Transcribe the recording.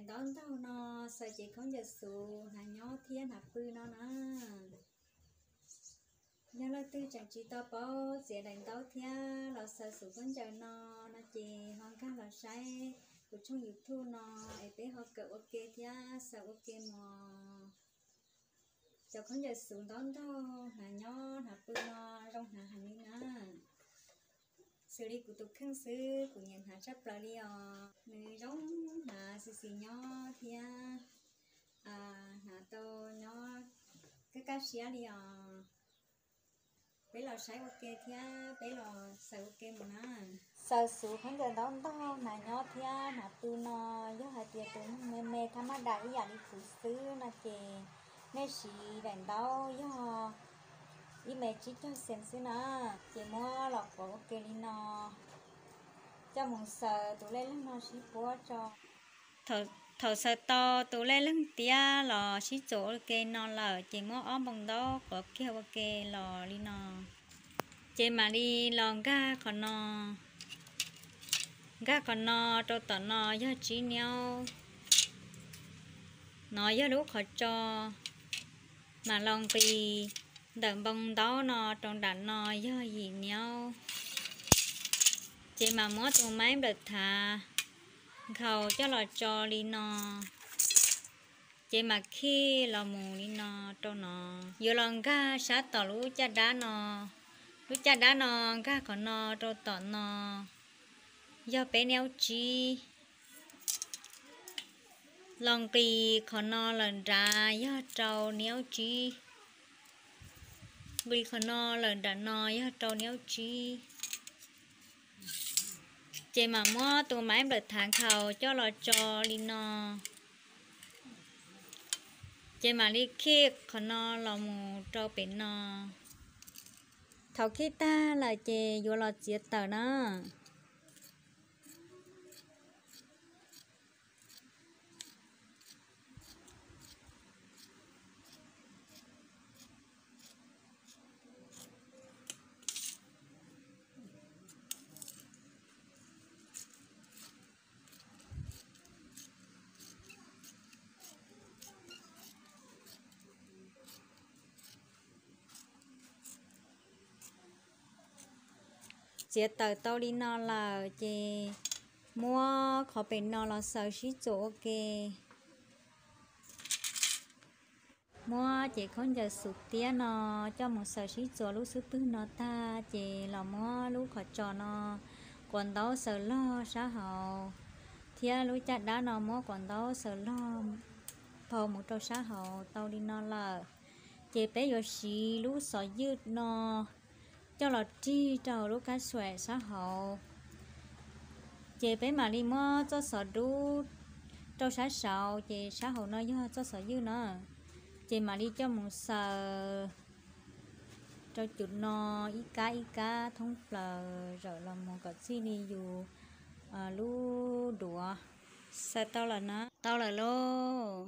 Ntaub ntaug no xaws ces khaub ncaws xuv hnav nyob thiab hnav pw no na. Yog leej twg tseem tsis tau paub txiav daim ntaub thiab los xaws xuv khaub ncaws no, no ces ho nkag los saib kuv tshooj YouTube no es peb ho kawm ua ke thiab xaws ua ke mog. Cov khaub ncaws xuv ntaub ntaug hnav nyob hnav pw no zoo hnav heev li na. Xws li kuv tus kheej xwb kuv nyiam hnav tshaj plaws li os. Nws zoo hnav xis xis nyob thiab hnav tau nyob kaj kaj siab li os. Peb los saib ua ke thiab peb los xaws ua ke mus na. Xaws xuv khaub ncaws ntaub ntaug hnav nyob thiab hnav pw no, yog hais tias tus neeg me me thab maj dam ib yam li kuv xwb no ces nej siv daim ntaub yog ib me tsib caug xees xwb na, ces muab los quav ua ke li no, coj mus xaws tus lej leeg no sib puab tso. Thaum xaws tau tus lej leeg tiab los sib txuas ua ke no lawm ces muab ob npoo ntaub quav kiag ua ke los li no. Ces mam li los nkag qhov no, nkag qhov no rau tom no yog tsib niab, no yog lub qhov tso, mam los nqis ntawm npoo ntaub no rau nram no yog yim niab. Ces mam muab tus maib nplawm thav nkhaus coj los tso li no, ces mam khij los mus li no rau no. Yuav los nkag sab tom lub caj dab no, lub caj dab no nkag qhov no rau tom no yog peb niab tsib. Los nqis qhov no lawm nrad yog rau niab tsib, nqis qhov no lawm nram no yog rau niab tsib. Ces mam muab tus maib nplawm thav nkhaus coj los tso li no, ces mam li khij qhov no los mus rau pem no. Thaum khij tag lawm ces yuav los txiav tawm na. Txiav tawm tau li no lawm ces muab qhov pem no los xaws sib txuas ua ke. Muab cev khaub ncaws xum tiab no coj mus xaws sib txuas lub xub pwg no tag ces los muab lub qhov tsos no quav ntaub xaws log sab hauv, thiab lub caj dab no muab quav ntaub xaws log phau mus rau sab hauv tau li no lawm. Ces peb yuav siv lub xov ywj no coj los rig rau hauv lub kab xuam sab hauv. Ces peb mam li muab txoj xov dub rau sab saud, ces sab hauv no yog txoj xov ywj na. Ces mam li coj mus xaws rau cum no ib kab ib kab thoob plaws zawm los mus kom txij li yus lub duav. Xaws tau lawm na, tau lawm lauj.